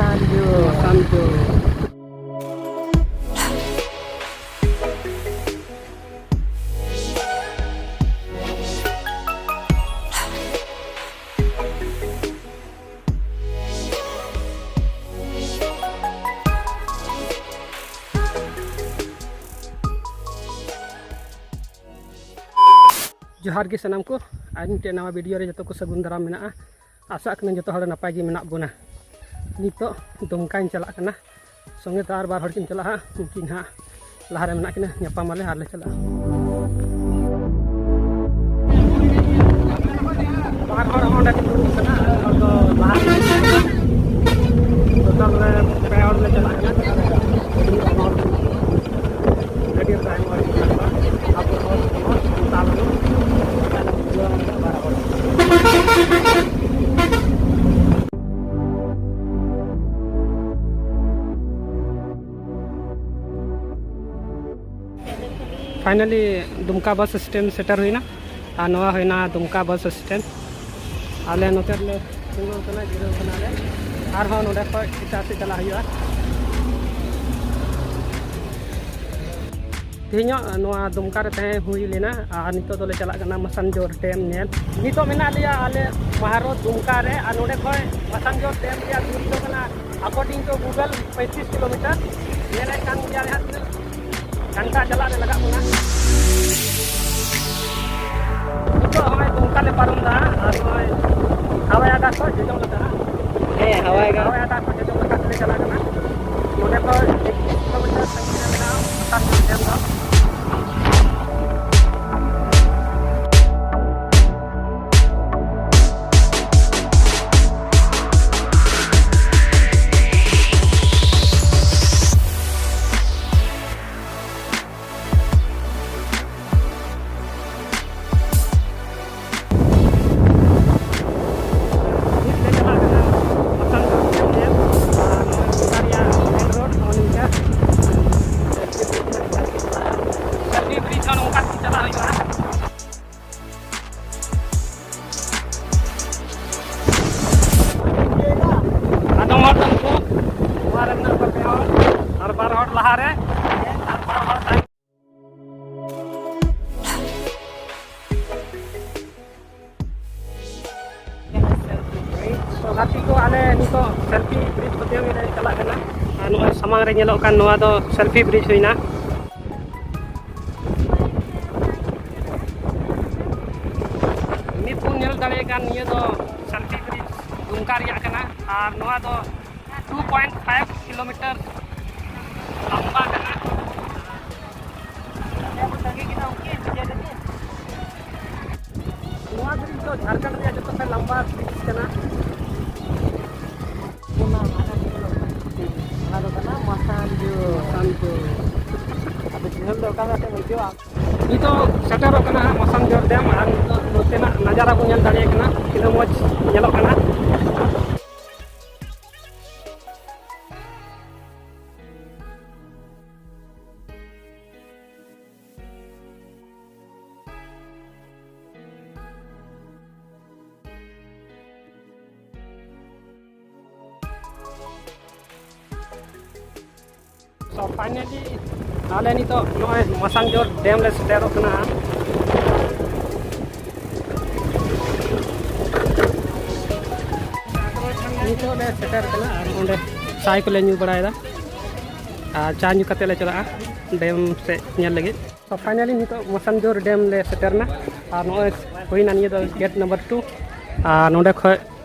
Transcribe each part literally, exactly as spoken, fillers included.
ᱢᱟᱥᱟᱱᱡᱳ᱾ ᱡᱚᱦᱟᱨ ᱜᱮ ᱥᱟᱱᱟᱢ ᱠᱚ, ᱟᱨ ᱢᱤᱫᱴᱮᱱ ᱱᱟᱣᱟ ᱵᱷᱤᱰᱤᱭᱳ ᱨᱮ ᱡᱚᱛᱚ ᱠᱚ ᱥᱟᱹᱜᱩᱱ ᱫᱟᱨᱟᱢ ᱢᱮᱱᱟᱜᱼᱟ᱾ ᱟᱥᱟᱜ ᱠᱟᱹᱱᱟᱹᱧ ᱡᱚᱛᱚ ᱦᱚᱲ ᱱᱟᱯᱟᱭ ᱜᱮ ᱢᱮᱱᱟᱜ ᱵᱚᱱᱟ᱾ ᱱᱤᱛᱚᱜ ᱫᱩᱢᱠᱟᱧ ᱪᱟᱞᱟᱜ ᱠᱟᱱᱟ, ᱥᱚᱸᱜᱮ ᱛᱮ ᱟᱨ ᱵᱟᱨ ᱦᱚᱲ ᱠᱤᱱ ᱪᱟᱞᱟᱜᱼᱟ, ᱩᱱᱠᱤᱱ ᱦᱟᱸᱜ ᱞᱟᱦᱟ ᱨᱮ ᱢᱮᱱᱟᱜ ᱠᱤᱱᱟ, ᱧᱟᱯᱟᱢ ᱟᱞᱮ ᱟᱨ ᱞᱮ ᱪᱟᱞᱟᱜᱼᱟ᱾ ᱵᱟᱨ ᱦᱚᱲ ᱦᱚᱸ ᱚᱸᱰᱮ ᱠᱤᱱ ᱫᱩᱲᱩᱵ ᱠᱟᱱᱟ, ᱟᱨ ᱦᱚᱲ ᱫᱚ ᱞᱟᱦᱟ ᱨᱮ᱾ ᱴᱳᱴᱟᱞ ᱨᱮ ᱯᱮ ᱦᱚᱲ ᱞᱮ ᱪᱟᱞᱟᱜ ᱠᱟᱱᱟ᱾ ᱟᱹᱰᱤ ᱛᱟᱭᱚᱢ ᱦᱚᱲ ᱠᱚ ᱢᱮᱱᱟᱜ ᱠᱚᱣᱟ᱾ ᱟᱵᱚ ᱦᱚᱲ ᱠᱚ ᱥᱟᱱᱛᱟᱲ ᱠᱚ᱾ ᱯᱷᱟᱭᱱᱟᱞᱤ ᱫᱩᱢᱠᱟ ᱵᱟᱥ ᱥᱴᱮᱱᱰ ᱥᱮᱴᱮᱨ ᱦᱩᱭᱱᱟ᱾ ᱟᱨ ᱱᱚᱣᱟ ᱦᱩᱭᱱᱟ ᱫᱩᱢᱠᱟ ᱵᱟᱥ ᱥᱴᱮᱱᱰ᱾ ᱟᱞᱮ ᱱᱚᱛᱮ ᱨᱮᱞᱮ ᱛᱤᱸᱜᱩ ᱠᱟᱱᱟ, ᱡᱤᱨᱟᱹᱣ ᱠᱟᱱᱟᱞᱮ᱾ ᱟᱨᱦᱚᱸ ᱱᱚᱰᱮ ᱠᱷᱚᱡ ᱮᱴᱟᱜ ᱥᱮᱫ ᱪᱟᱞᱟᱜ ᱦᱩᱭᱩᱜᱼᱟ᱾ ᱛᱮᱦᱮᱧᱚᱜ ᱱᱚᱣᱟ ᱫᱩᱢᱠᱟ ᱨᱮ ᱛᱟᱦᱮᱸ ᱦᱩᱭ ᱞᱮᱱᱟ ᱟᱨ ᱱᱤᱛᱚᱜ ᱫᱚᱞᱮ ᱪᱟᱞᱟᱜ ᱠᱟᱱᱟ ᱢᱟᱥᱟᱱᱡᱳᱨ ᱰᱮᱢ ᱧᱮᱞ᱾ ᱱᱤᱛᱚᱜ ᱢᱮᱱᱟᱜ ᱞᱮᱭᱟ ᱟᱞᱮ ᱢᱟᱦᱟᱨᱳᱰ ᱫᱩᱢᱠᱟ ᱨᱮ, ᱟᱨ ᱱᱚᱰᱮ ᱠᱷᱚᱡ ᱢᱟᱥᱟᱱᱡᱳᱨ ᱰᱮᱢ ᱨᱮᱭᱟᱜ ᱫᱩᱨᱤ ᱫᱚ ᱠᱟᱱᱟ, according to Google, ᱯᱚᱸᱭᱛᱨᱤᱥ ᱠᱤᱞᱳᱢᱤᱴᱟᱨ᱾ ᱧᱮᱞᱮᱫ ᱠᱟᱱ ᱜᱮᱭᱟ ᱦᱟᱸᱜ ᱛᱤᱱᱟᱹᱜ ᱜᱷᱟᱱᱴᱟ ᱪᱟᱞᱟᱜ ᱨᱮ ᱞᱟᱜᱟᱜ ᱵᱚᱱᱟ᱾ ᱱᱤᱛᱚᱜ ᱦᱚᱸᱜᱼᱚᱭ ᱫᱩᱢᱠᱟ ᱞᱮ ᱯᱟᱨᱚᱢ ᱫᱟ, ᱟᱨ ᱱᱚᱜᱼᱚᱭ ᱦᱟᱣᱟᱭ ᱟᱰᱟ ᱠᱷᱚᱡ ᱡᱚᱡᱚᱢ ᱞᱟᱛᱟᱨ᱾ ᱦᱮᱸ, ᱦᱟᱣᱟᱭ ᱟᱰᱟ᱾ ᱦᱟᱣᱟᱭ ᱟᱰᱟ ᱠᱷᱚᱡ ᱡᱚᱡᱚᱢ ᱞᱟᱛᱟᱨ ᱛᱮᱞᱮ ᱪᱟᱞᱟᱜ ᱠᱟᱱᱟ᱾ ᱱᱚᱰᱮ ᱠᱷᱚᱡ ᱮᱠᱛᱨᱤᱥ ᱠᱤᱞᱳᱢᱤᱴᱟᱨ ᱥᱟᱺᱜᱤᱧ ᱨᱮ ᱢᱮᱱᱟᱜᱼᱟ ᱢᱟᱥᱟᱱᱡᱳᱨ ᱰᱮᱢ ᱫᱚ᱾ ᱱᱤᱛ ᱞᱮ ᱪᱟᱞᱟᱜ ᱠᱟᱱᱟ ᱢᱟᱥᱟᱱᱡᱳᱨ ᱰᱮᱢ ᱧᱮᱞ, ᱟᱨ ᱱᱚᱜᱼᱚᱭ ᱜᱚᱴᱟ ᱨᱮᱭᱟᱜ ᱢᱮᱱ ᱨᱳᱰ ᱱᱚᱜᱼᱚ ᱱᱤᱝᱠᱟ᱾ ᱨᱮ᱾ ᱛᱚ ᱜᱟᱛᱮ ᱠᱚ, ᱟᱞᱮ ᱱᱤᱛᱚᱜ ᱥᱮᱞᱯᱷᱤ ᱵᱨᱤᱡᱽ ᱠᱚᱛᱮ ᱜᱮᱞᱮ ᱪᱟᱞᱟᱜ ᱠᱟᱱᱟ᱾ ᱟᱨ ᱱᱚᱜᱼᱚᱭ ᱥᱟᱢᱟᱝ ᱨᱮ ᱧᱮᱞᱚᱜ ᱠᱟᱱ ᱱᱚᱣᱟ ᱫᱚ ᱥᱮᱞᱯᱷᱤ ᱵᱨᱤᱡᱽ ᱦᱩᱭᱱᱟ᱾ ᱱᱤᱛ ᱵᱚᱱ ᱧᱮᱞ ᱫᱟᱲᱮᱭᱟᱜ ᱠᱟᱱ ᱱᱤᱭᱟᱹ ᱫᱚ ᱥᱮᱞᱯᱷᱤ ᱵᱨᱤᱡᱽ ᱫᱩᱢᱠᱟ ᱨᱮᱭᱟᱜ ᱠᱟᱱᱟ᱾ ᱟᱨ ᱱᱚᱣᱟ ᱫᱚ ᱴᱩ ᱯᱚᱭᱮᱱᱴ ᱯᱷᱟᱭᱤᱵᱷ ᱠᱤᱞᱳᱢᱤᱴᱟᱨ ᱞᱟᱢᱵᱟ ᱠᱟᱱᱟ᱾ ᱱᱚᱣᱟ ᱵᱨᱤᱡᱽ ᱫᱚ ᱡᱷᱟᱲᱠᱷᱚᱸᱰ ᱨᱮᱭᱟᱜ ᱡᱚᱛᱚ ᱠᱷᱚᱱ ᱞᱟᱢᱵᱟ ᱵᱨᱤᱡᱽ ᱠᱟᱱᱟ᱾ ᱚᱱᱟ ᱫᱚ ᱠᱟᱱᱟ ᱢᱟᱥᱟᱱᱡᱳ᱾ ᱢᱟᱥᱟᱱᱡᱳ᱾ ᱟᱫᱚ ᱪᱮᱱᱮᱞ ᱫᱚ ᱚᱠᱟ ᱞᱮᱠᱟᱛᱮᱢ ᱟᱹᱭᱠᱟᱹᱣᱟ? ᱱᱤᱛᱚᱜ ᱥᱮᱴᱮᱨᱚᱜ ᱠᱟᱱᱟ ᱦᱟᱸᱜ ᱢᱟᱥᱟᱱᱡᱳ ᱰᱮᱢ, ᱟᱨ ᱱᱤᱛᱚᱜ ᱱᱚᱛᱮᱱᱟᱜ ᱱᱟᱡᱟᱨᱟ ᱵᱚᱱ ᱧᱮᱞ ᱫᱟᱲᱮᱭᱟᱜ ᱠᱟᱱᱟ, ᱛᱤᱱᱟᱹᱜ ᱢᱚᱡᱽ ᱧᱮᱞᱚᱜ ᱠᱟᱱᱟ᱾ So finally ᱟᱞᱮ ᱱᱤᱛᱚᱜ ᱱᱚᱜᱼᱚᱭ ᱢᱟᱥᱟᱱᱡᱳᱨ ᱰᱮᱢ ᱞᱮ ᱥᱮᱴᱮᱨᱚᱜ ᱠᱟᱱᱟ ᱦᱟᱸᱜ᱾ ᱱᱤᱛᱚᱜ ᱞᱮ ᱥᱮᱴᱮᱨ ᱠᱟᱱᱟ ᱟᱨ ᱚᱸᱰᱮ ᱪᱟᱭ ᱠᱚᱞᱮ ᱧᱩ ᱵᱟᱲᱟᱭᱮᱫᱟ ᱟᱨ ᱪᱟ ᱧᱩ ᱠᱟᱛᱮ ᱞᱮ ᱪᱟᱞᱟᱜᱼᱟ ᱰᱮᱢ ᱥᱮᱫ ᱧᱮᱞ ᱞᱟᱹᱜᱤᱫ᱾ So finally ᱱᱤᱛᱚᱜ ᱢᱟᱥᱟᱱᱡᱳᱨ ᱰᱮᱢ ᱞᱮ ᱥᱮᱴᱮᱨ ᱮᱱᱟ ᱟᱨ ᱱᱚᱜᱼᱚᱭ ᱦᱩᱭᱱᱟ ᱱᱤᱭᱟᱹ ᱫᱚ ᱜᱮᱴ ᱱᱟᱢᱵᱟᱨ ᱴᱩ᱾ ᱟᱨ ᱱᱚᱸᱰᱮ ᱠᱷᱚᱡ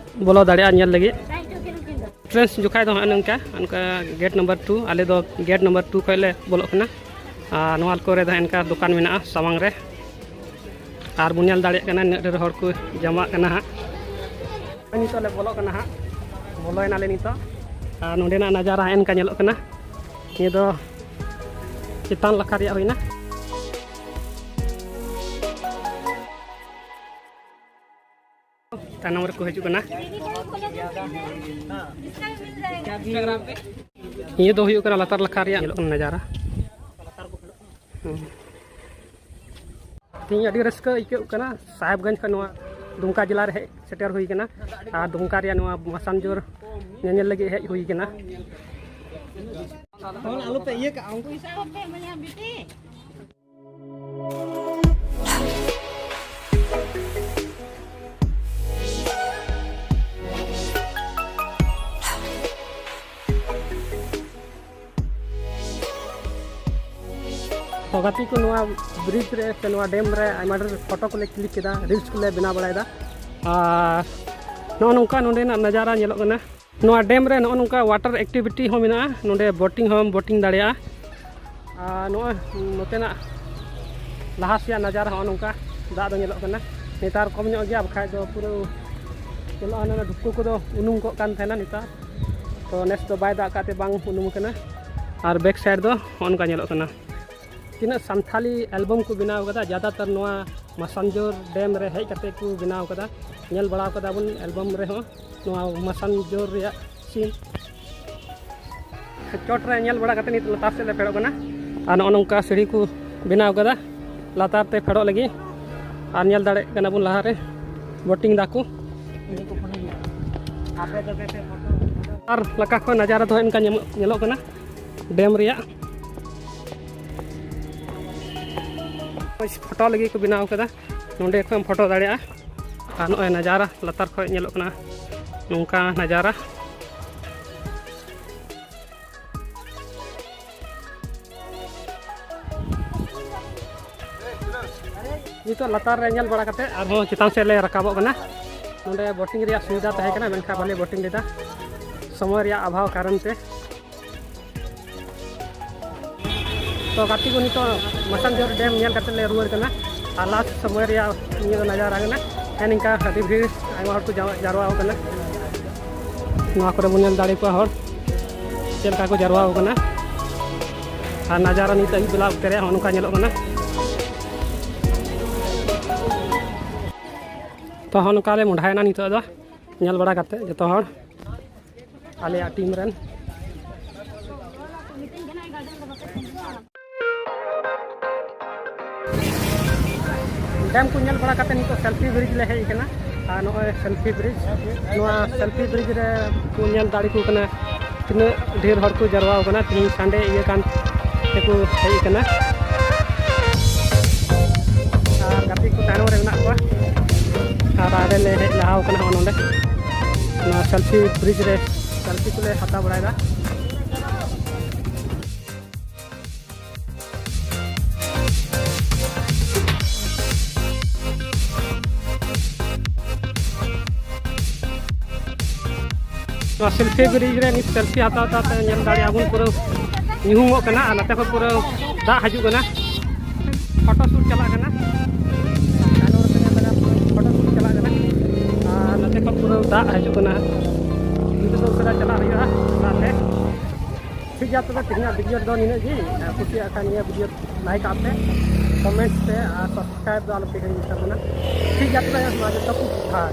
ᱵᱚᱞᱚ ᱫᱟᱲᱮᱭᱟᱜᱼᱟ ᱧᱮᱞ ᱞᱟᱹᱜᱤᱫ᱾ ᱮᱱᱴᱨᱮᱱᱥ ᱡᱚᱠᱷᱟᱡ ᱫᱚ ᱦᱟᱸᱜ ᱱᱚᱝᱠᱟ, ᱚᱱᱠᱟ ᱜᱮᱴ ᱱᱟᱢᱵᱟᱨ ᱴᱩ, ᱟᱞᱮ ᱫᱚ ᱜᱮᱴ ᱱᱟᱢᱵᱟᱨ ᱴᱩ ᱠᱷᱚᱡ ᱞᱮ ᱵᱚᱞᱚᱜ ᱠᱟᱱᱟ᱾ ᱟᱨ ᱱᱚᱣᱟ ᱠᱚᱨᱮ ᱫᱚ ᱚᱱᱠᱟ ᱫᱚᱠᱟᱱ ᱢᱮᱱᱟᱜᱼᱟ ᱥᱟᱢᱟᱝ ᱨᱮ᱾ ᱟᱨ ᱵᱚᱱ ᱧᱮᱞ ᱫᱟᱲᱮᱭᱟᱜ ᱠᱟᱱᱟ ᱱᱤᱱᱟᱹᱜ ᱰᱷᱮᱨ ᱦᱚᱲ ᱠᱚ ᱡᱟᱢᱟᱜ ᱠᱟᱱᱟ ᱦᱟᱸᱜ᱾ ᱱᱤᱛᱚᱜ ᱞᱮ ᱵᱚᱞᱚᱜ ᱠᱟᱱᱟ ᱦᱟᱸᱜ, ᱵᱚᱞᱚᱭᱮᱱᱟᱞᱮ ᱱᱤᱛᱚᱜ᱾ ᱟᱨ ᱱᱚᱸᱰᱮᱱᱟᱜ ᱱᱟᱡᱟᱨᱟ ᱦᱟᱸᱜ ᱚᱱᱠᱟ ᱧᱮᱞᱚᱜ ᱠᱟᱱᱟ᱾ ᱱᱤᱭᱟᱹ ᱫᱚ ᱪᱮᱛᱟᱱ ᱞᱟᱠᱷᱟ ᱨᱮᱭᱟᱜ ᱦᱩᱭᱱᱟ᱾ ᱛᱟᱭᱱᱚᱢ ᱨᱮᱠᱚ ᱦᱤᱡᱩᱜ ᱠᱟᱱᱟ᱾ ᱱᱤᱭᱟᱹ ᱫᱚ ᱦᱩᱭᱩᱜ ᱠᱟᱱᱟ ᱞᱟᱛᱟᱨ ᱞᱟᱠᱷᱟ ᱨᱮᱭᱟᱜ ᱧᱮᱞᱚᱜ ᱠᱟᱱᱟ ᱱᱟᱡᱟᱨᱟ᱾ ᱦᱩᱸ᱾ ᱛᱮᱦᱮᱧ ᱟᱹᱰᱤ ᱨᱟᱹᱥᱠᱟᱹ ᱟᱹᱭᱠᱟᱹᱜ ᱠᱟᱱᱟ, ᱥᱟᱦᱮᱵᱽᱜᱚᱸᱡᱽ ᱠᱷᱚᱱ ᱱᱚᱣᱟ ᱫᱩᱢᱠᱟ ᱡᱮᱞᱟ ᱨᱮ ᱦᱮᱡ ᱥᱮᱴᱮᱨ ᱦᱩᱭ ᱠᱟᱱᱟ᱾ ᱟᱨ ᱫᱩᱢᱠᱟ ᱨᱮᱭᱟᱜ ᱱᱚᱣᱟ ᱢᱟᱥᱟᱱᱡᱳᱨ ᱧᱮᱧᱮᱞ ᱞᱟᱹᱜᱤᱫ ᱦᱮᱡ ᱦᱩᱭ ᱠᱟᱱᱟ᱾ ᱯᱷᱳᱱ ᱟᱞᱚᱯᱮ ᱤᱭᱟᱹ ᱠᱟᱜᱼᱟ, ᱩᱱᱠᱩ ᱯᱚᱭᱥᱟ ᱵᱟᱯᱮ ᱮᱢᱟᱭᱟ ᱵᱤᱴᱤ᱾ ᱛᱚ ᱜᱟᱛᱮ ᱠᱚ, ᱱᱚᱣᱟ ᱵᱨᱤᱡᱽ ᱨᱮ ᱥᱮ ᱱᱚᱣᱟ ᱰᱮᱢ ᱨᱮ ᱟᱭᱢᱟ ᱰᱷᱮᱨ ᱯᱷᱳᱴᱳ ᱠᱚᱞᱮ ᱠᱞᱤᱠ ᱠᱮᱫᱟ, ᱨᱤᱞᱥ ᱠᱚᱞᱮ ᱵᱮᱱᱟᱣ ᱵᱟᱲᱟᱭᱮᱫᱟ᱾ ᱟᱨ ᱱᱚᱜᱼᱚ ᱱᱚᱝᱠᱟ ᱱᱚᱸᱰᱮᱱᱟᱜ ᱱᱟᱡᱟᱨᱟ ᱧᱮᱞᱚᱜ ᱠᱟᱱᱟ᱾ ᱱᱚᱣᱟ ᱰᱮᱢ ᱨᱮ ᱱᱚᱜᱼᱚ ᱱᱚᱝᱠᱟ ᱣᱟᱴᱟᱨ ᱮᱠᱴᱤᱵᱷᱤᱴᱤ ᱦᱚᱸ ᱢᱮᱱᱟᱜᱼᱟ᱾ ᱱᱚᱸᱰᱮ ᱵᱳᱴᱤᱝ ᱦᱚᱸᱢ ᱵᱳᱴᱤᱝ ᱫᱟᱲᱮᱭᱟᱜᱼᱟ᱾ ᱟᱨ ᱱᱚᱜᱼᱚᱭ ᱱᱚᱛᱮᱱᱟᱜ ᱞᱟᱦᱟ ᱥᱮᱭᱟᱜ ᱱᱟᱡᱟᱨᱟ ᱦᱚᱸᱜᱼᱚ ᱱᱚᱝᱠᱟ ᱫᱟᱜ ᱫᱚ ᱧᱮᱞᱚᱜ ᱠᱟᱱᱟ᱾ ᱱᱮᱛᱟᱨ ᱠᱚᱢ ᱧᱚᱜ ᱜᱮᱭᱟ, ᱵᱟᱠᱷᱟᱡ ᱫᱚ ᱯᱩᱨᱟᱹ ᱧᱮᱞᱚᱜᱼᱟ, ᱦᱟᱱᱟ ᱰᱷᱩᱯᱠᱚ ᱠᱚᱫᱚ ᱩᱱᱩᱢ ᱠᱚᱜ ᱠᱟᱱ ᱛᱟᱦᱮᱱᱟ᱾ ᱱᱮᱛᱟᱨ ᱛᱚ ᱱᱮᱥ ᱫᱚ ᱵᱟᱭ ᱫᱟᱜ ᱠᱟᱜ ᱛᱮ ᱵᱟᱝ ᱩᱱᱩᱢ ᱠᱟᱱᱟ᱾ ᱟᱨ ᱵᱮᱠ ᱥᱟᱭᱤᱰ ᱫᱚ ᱦᱚᱸᱜᱼᱚ ᱱᱚᱝᱠᱟ ᱧᱮᱞᱚᱜ ᱠᱟᱱᱟ᱾ ᱛᱤᱱᱟᱹᱜ ᱥᱟᱱᱛᱷᱟᱞᱤ ᱮᱞᱵᱟᱢ ᱠᱚ ᱵᱮᱱᱟᱣ ᱠᱟᱫᱟ, ᱡᱟᱫᱟᱛᱟᱨ ᱱᱚᱣᱟ ᱢᱟᱥᱟᱱᱡᱳᱨ ᱰᱮᱢ ᱨᱮ ᱦᱮᱡ ᱠᱟᱛᱮ ᱠᱚ ᱵᱮᱱᱟᱣ ᱠᱟᱫᱟ᱾ ᱧᱮᱞ ᱵᱟᱲᱟ ᱠᱟᱫᱟ ᱵᱚᱱ ᱮᱞᱵᱟᱢ ᱨᱮᱦᱚᱸ ᱱᱚᱣᱟ ᱢᱟᱥᱟᱱᱡᱳᱨ ᱨᱮᱭᱟᱜ ᱥᱤᱱ᱾ ᱪᱚᱴ ᱨᱮ ᱧᱮᱞ ᱵᱟᱲᱟ ᱠᱟᱛᱮ ᱱᱤᱛ ᱞᱟᱛᱟᱨ ᱥᱮᱫ ᱞᱮ ᱯᱷᱮᱰᱚᱜ ᱠᱟᱱᱟ᱾ ᱟᱨ ᱱᱚᱜᱼᱚ ᱱᱚᱝᱠᱟ ᱥᱤᱲᱤ ᱠᱚ ᱵᱮᱱᱟᱣ ᱠᱟᱫᱟ ᱞᱟᱛᱟᱨ ᱛᱮ ᱯᱷᱮᱰᱚᱜ ᱞᱟᱹᱜᱤᱫ᱾ ᱟᱨ ᱧᱮᱞ ᱫᱟᱲᱮᱭᱟᱜ ᱠᱟᱱᱟ ᱵᱚᱱ ᱞᱟᱦᱟᱨᱮ ᱵᱳᱴᱤᱝ ᱫᱟᱠᱚ᱾ ᱟᱨ ᱞᱟᱠᱟ ᱠᱷᱚᱱ ᱱᱟᱡᱟᱨᱟ ᱫᱚ ᱚᱱᱠᱟ ᱧᱮᱞᱚᱜ ᱠᱟᱱᱟ ᱰᱮᱢ ᱨᱮᱭᱟᱜ᱾ ᱯᱷᱳᱴᱳ ᱞᱟᱹᱜᱤᱫ ᱠᱚ ᱵᱮᱱᱟᱣ ᱠᱟᱫᱟ, ᱱᱚᱸᱰᱮ ᱠᱷᱚᱱ ᱯᱷᱳᱴᱳ ᱫᱟᱲᱮᱭᱟᱜᱼᱟ᱾ ᱟᱨ ᱱᱚᱜᱼᱚᱭ ᱱᱟᱡᱟᱨᱟ ᱞᱟᱛᱟᱨ ᱠᱷᱚᱱ ᱧᱮᱞᱚᱜ ᱠᱟᱱᱟ ᱱᱚᱝᱠᱟ ᱱᱟᱡᱟᱨᱟ᱾ ᱱᱤᱛᱚᱜ ᱞᱟᱛᱟᱨ ᱨᱮ ᱧᱮᱞ ᱵᱟᱲᱟ ᱠᱟᱛᱮ ᱟᱨᱦᱚᱸ ᱪᱮᱛᱟᱱ ᱥᱮᱫ ᱞᱮ ᱨᱟᱠᱟᱵᱚᱜ ᱠᱟᱱᱟ᱾ ᱱᱚᱸᱰᱮ ᱵᱳᱴᱤᱝ ᱨᱮᱭᱟᱜ ᱥᱩᱵᱤᱫᱷᱟ ᱛᱟᱦᱮᱸ ᱠᱟᱱᱟ, ᱢᱮᱱᱠᱷᱟᱱ ᱵᱟᱞᱮ ᱵᱳᱴᱤᱝ ᱞᱮᱫᱟ ᱥᱚᱢᱚᱭ ᱨᱮᱭᱟᱜ ᱚᱵᱷᱟᱵᱽ ᱠᱟᱨᱚᱱ ᱛᱮ᱾ ᱛᱚ ᱜᱟᱛᱮ ᱠᱚ, ᱱᱤᱛᱚᱜ ᱢᱟᱥᱟᱱᱡᱳᱨ ᱰᱮᱢ ᱧᱮᱞ ᱠᱟᱛᱮ ᱞᱮ ᱨᱩᱣᱟᱹᱲ ᱠᱟᱱᱟ᱾ ᱟᱨ ᱞᱟᱥᱴ ᱥᱚᱢᱚᱭ ᱨᱮᱭᱟᱜ ᱱᱤᱭᱟᱹ ᱫᱚ ᱱᱟᱡᱟᱨᱟ ᱠᱟᱱᱟ᱾ ᱦᱮᱸ, ᱱᱤᱝᱠᱟ ᱟᱹᱰᱤ ᱵᱷᱤᱲ, ᱟᱭᱢᱟ ᱦᱚᱲ ᱠᱚ ᱡᱟᱣ-, ᱡᱟᱨᱣᱟ ᱟᱠᱟᱱᱟ᱾ ᱱᱚᱣᱟ ᱠᱚᱨᱮ ᱵᱚᱱ ᱧᱮᱞ ᱫᱟᱲᱮ ᱠᱚᱣᱟ ᱦᱚᱲ ᱪᱮᱫ ᱞᱮᱠᱟ ᱠᱚ ᱡᱟᱨᱣᱟ ᱟᱠᱟᱱᱟ᱾ ᱟᱨ ᱱᱟᱡᱟᱨᱟ ᱱᱤᱛ ᱟᱹᱭᱩᱵ ᱵᱮᱞᱟ ᱚᱠᱛᱮ ᱨᱮ ᱦᱚᱸᱜᱼᱚ ᱱᱚᱝᱠᱟ ᱧᱮᱞᱚᱜ ᱠᱟᱱᱟ᱾ ᱛᱚ ᱦᱚᱸᱜᱼᱚ ᱱᱚᱝᱠᱟ ᱞᱮ ᱢᱚᱸᱰᱷᱟᱭᱮᱱᱟ ᱱᱤᱛᱚᱜ ᱫᱚ ᱧᱮᱞ ᱵᱟᱲᱟ ᱠᱟᱛᱮ ᱡᱚᱛᱚ ᱦᱚᱲ᱾ ᱟᱞᱮᱭᱟᱜ ᱴᱤᱢ ᱨᱮᱱ᱾ ᱰᱮᱢ ᱠᱚ ᱧᱮᱞ ᱵᱟᱲᱟ ᱠᱟᱛᱮ ᱱᱤᱛᱚᱜ ᱥᱮᱞᱯᱷᱤ ᱵᱨᱤᱡᱽ ᱞᱮ ᱦᱮᱡ ᱟᱠᱟᱱᱟ᱾ ᱟᱨ ᱱᱚᱜᱼᱚᱭ ᱥᱮᱞᱯᱷᱤ ᱵᱨᱤᱡᱽ, ᱱᱚᱣᱟ ᱥᱮᱞᱯᱷᱤ ᱵᱨᱤᱡᱽ ᱨᱮ ᱠᱚ ᱧᱮᱞ ᱫᱟᱲᱮ ᱠᱚ ᱠᱟᱱᱟ ᱛᱤᱱᱟᱹᱜ ᱰᱷᱮᱨ ᱦᱚᱲ ᱠᱚ ᱡᱟᱨᱣᱟ ᱟᱠᱟᱱᱟ, ᱛᱮᱦᱮᱧ ᱥᱟᱱᱰᱮ ᱤᱭᱟᱹ ᱠᱟᱱ ᱛᱮᱠᱚ ᱦᱮᱡ ᱟᱠᱟᱱᱟ᱾ ᱟᱨ ᱜᱟᱛᱮ ᱠᱚ ᱛᱟᱭᱱᱚᱢ ᱨᱮ ᱢᱮᱱᱟᱜ ᱠᱚᱣᱟ, ᱟᱨ ᱟᱞᱮ ᱞᱮ ᱦᱮᱡ ᱞᱟᱦᱟ ᱟᱠᱟᱱᱟ ᱦᱚᱸᱜᱼᱚ ᱱᱚᱰᱮ, ᱱᱚᱣᱟ ᱥᱮᱞᱯᱷᱤ ᱵᱨᱤᱡᱽ ᱨᱮ ᱥᱮᱞᱯᱷᱤ ᱠᱚᱞᱮ ᱦᱟᱛᱟᱣ ᱵᱟᱲᱟᱭᱮᱫᱟ᱾ ᱱᱚᱣᱟ ᱥᱮᱞᱯᱷᱤ ᱵᱨᱤᱡᱽ ᱨᱮ ᱱᱤᱛ ᱥᱮᱞᱯᱷᱤ ᱦᱟᱛᱟᱣ ᱦᱟᱛᱟᱣ ᱛᱮ ᱧᱮᱞ ᱫᱟᱲᱮᱭᱟᱜᱼᱟ ᱵᱚᱱ, ᱯᱩᱨᱟᱹ ᱧᱩᱦᱩᱢᱚᱜ ᱠᱟᱱᱟ ᱟᱨ ᱱᱚᱛᱮ ᱠᱷᱚᱱ ᱯᱩᱨᱟᱹ ᱫᱟᱜ ᱦᱤᱡᱩᱜ ᱠᱟᱱᱟ᱾ ᱯᱷᱳᱴᱳ ᱥᱩᱴ ᱪᱟᱞᱟᱜ ᱠᱟᱱᱟ, ᱯᱷᱳᱴᱳ ᱥᱩᱴ ᱪᱟᱞᱟᱜ ᱠᱟᱱᱟ ᱟᱨ ᱱᱚᱛᱮ ᱠᱷᱚᱱ ᱯᱩᱨᱟᱹ ᱫᱟᱜ ᱦᱤᱡᱩᱜ ᱠᱟᱱᱟ᱾ ᱱᱤᱛᱚᱜ ᱫᱚ ᱩᱥᱟᱹᱨᱟ ᱪᱟᱞᱟᱜ ᱦᱩᱭᱩᱜᱼᱟ ᱚᱲᱟᱜ ᱛᱮ᱾ ᱴᱷᱤᱠ ᱜᱮᱭᱟ, ᱛᱚᱵᱮ ᱛᱮᱦᱮᱧᱟᱜ ᱵᱷᱤᱰᱤᱭᱳ ᱫᱚ ᱱᱤᱱᱟᱹᱜ ᱜᱮ᱾ ᱟᱨ ᱠᱩᱥᱤᱭᱟᱜ ᱠᱷᱟᱱ ᱱᱤᱭᱟᱹ ᱵᱷᱤᱰᱤᱭᱳ ᱞᱟᱭᱤᱠ ᱟᱜ ᱯᱮ, ᱠᱚᱢᱮᱱᱴᱥ ᱯᱮ ᱟᱨ ᱥᱟᱵᱥᱠᱨᱟᱭᱤᱵ ᱫᱚ ᱟᱞᱚ ᱯᱮ ᱦᱤᱲᱤᱧ ᱛᱟᱵᱚᱱᱟ᱾ ᱴᱷᱤᱠ ᱜᱮᱭᱟ, ᱛᱚᱵᱮ ᱢᱟ ᱡᱚᱛᱚ ᱠᱚ ᱡᱚᱦᱟᱨ᱾